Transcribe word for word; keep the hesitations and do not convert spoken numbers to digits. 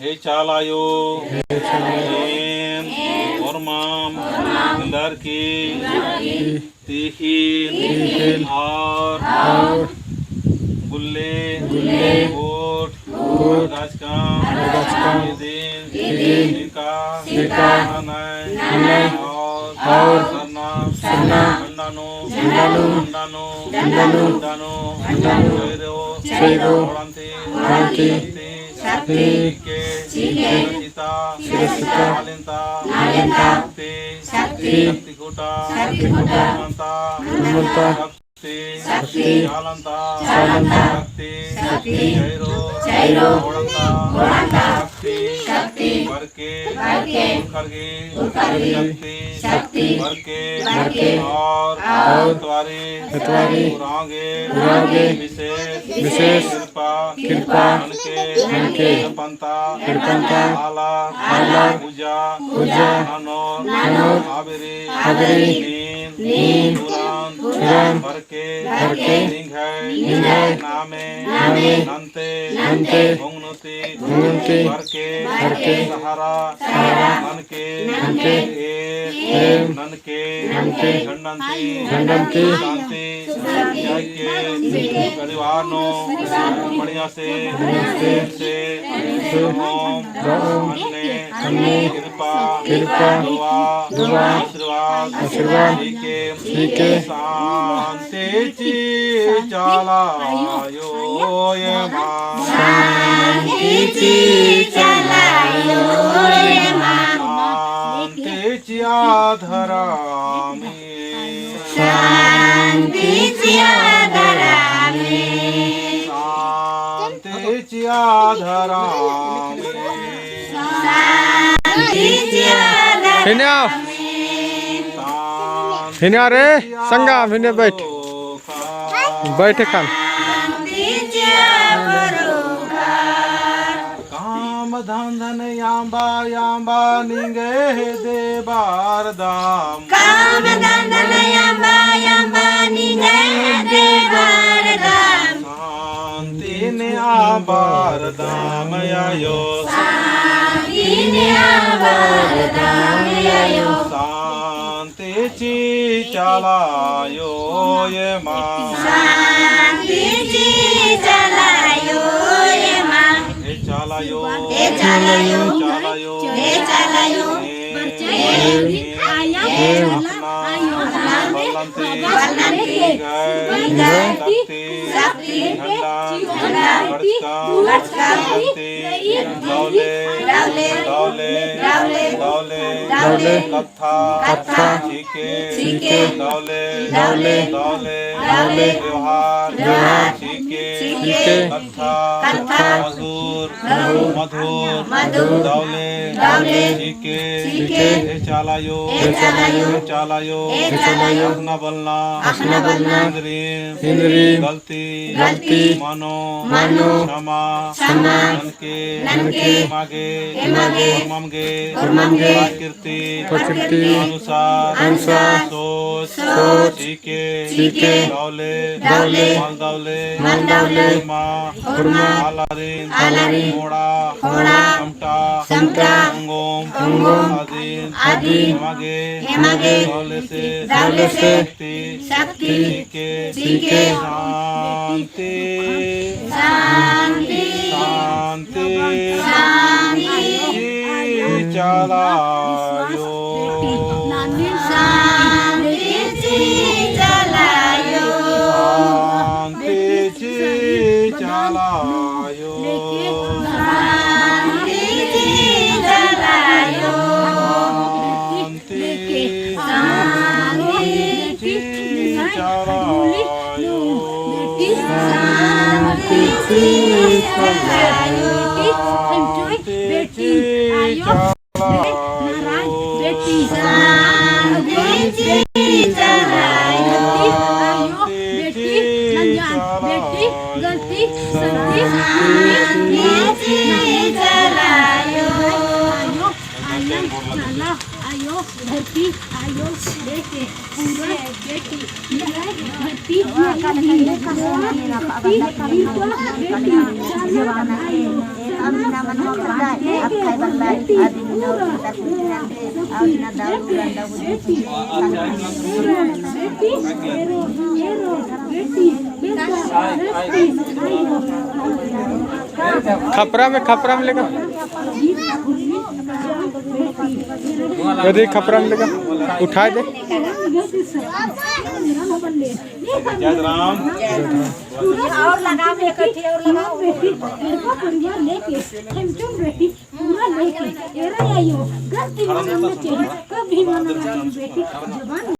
हे चाला आयो, हे चाला आयो, एम, एम, होरमम, होरमम, एन्दरकी, एन्दरकी, तीखिल, तीखिल, और, और, गुल्ले, गुल्ले, गोट, गोट, बरगाचकम, बरगाचकम, इदिन, इदिन, निका, निका, ननय, ननय, और, और, सरना, सरना, झंडा नू, झंडा नू, झंडा नू, झंडा नू, झंडा नू, चैरो, चैरो, ओड़ंती, ओड़ंती, शक्ति, शक्ति, चीके, चीके, सिरसिता, सिरसिता, नालेन्ता, नालेन्ता, शक्ति, शक्ति, शक्ति खूँटा, शक्ति खूँटा, हनुमंता, हनुमंता, शक्ति, शक्ति, चालन्ता, चालन्ता, शक्ति, शक्ति, चैरो, चैरो, ओड़न्ता, ओड़न्ता, शक्ति, शक्ति, बरके, बरके, उरखरगी, उरखरगी, शक्ति, शक्ति, बरके, बरके, और, और, एतवारी, एतवारी, उराँव गे, उराँव गे, विशेष, विशेष, कृपा, कृपा, ननके, ननके, एड़पन्ता, एड़पन्ता, आलर, आलर, पूजा, पूजा, ननोर, ननोर, हाबेरी, हाबेरी, नीन, नीन, तुरंत, तुरंत, बरके, बरके, निंग्है, निंग्है, नामे, नामे, नन्ते, नन्ते, ओंगनूर ती, ओंगनूर ती, बरके, बरके, सहारा, सहारा, ननके, ननके, एम, एम, ननके, ननके, झंडन ती, झंडन ती, शांति, शांति, जाके, परिवार नू, बढ़िया से, बढ़िया से, से, रहम, रहम, अन्ने, अन्ने, कृपा, कृपा, दुआ, दुआ, आशीर्वाद, आशीर्वाद, चीके, चीके, शांति ची चाला आयो एमा। शांति ची चाला आयो एमा। शांति चिआ धरामी। शांति चिआ धरामी। शांति चिआ धरामी। शांति चिआ धरामी। हिन्या। हिन्या रे, संगा, हिन्या बैठ। बैठ खान। काम धंधन याम्बा याम्बा निंगे दे बरदम। काम धंधन याम्बा याम्बा निंगे दे बरदम। शांति ने आ बरदम आयो। शांति ने आ बरदम आयो। शांति ची चाला आयो एमा। शांति ची चाला आयो एमा। हे चाला आयो। हे चाला आयो। चाला आयो। हे चाला आयो। हे, हे, हे, अपना, अपना, बलन्ती, बलन्ती, गए, गए, शक्ति, शक्ति, झंडा, झंडा, गड़चका, गड़चका, शक्ति, दौले, दौले, दौले, दौले, दौले, दौले, कत्था, कत्था, चीके, चीके, दौले, दौले, दौले, दौले, व्यवहार, व्यवहार, चीके, चीके, कत्था, कत्था, मधुर, मधुर, मधुर, दौले, दौले, चीके, चीके, हे चाला आयो, हे चाला आयो, चाला आयो, हे चाला आयो, अख़ना बलना, अख़ना बलना, इन्द्रिम, इन्द्रिम, गलती, गलती, मनो, मनो, क्षमा, क्षमा, ननके, ननके, एमा गे, एमा गे, होरमम गे, होरमम गे, प्रकृति, प्रकृति, अनुसार, अनुसार, सोच, सोच, चीके, चीके, दौले, दौले, मल दौले, मल दौले, होरमा, होरमा, आलारिन, आलारिन, मोड़ा, मोड़ा, समटा, समटा, ओंगोम, ओंगोम, अदिन, अदिन, एमा गे, एमा गे, दौले से, दौले से, शक्ति, शक्ति, चीके, चीके, शांति, शांति, शांति, शांति, ची चाला आयो। शांति ची चाला आयो। शांति ची चाला आयो। शांति ची चाला आयो। शांति, शांति ची चाला आयो। शांति ची चाला आयो। शांति ची चाला आयो। बेटी, शांति ची चाला आयो। बेटी, नंजन, बेटी, गलती, शांति ची चाला आयो। आयो, आयो, चाला आयो, धरती आयो, बेटी, पूरा बेटी, धरती आयो, बेटी, बेटी, चाला आयो। खपरा में, खपरा में लेगा। यदि खपरा में लेगा, उठाए दे। जय राम। और लगाओ, एक अथी और लगाओ। पूरा लेके, एरा आयो, गलती मना चाहिए, कभी मना चाहिए बेटी, जबान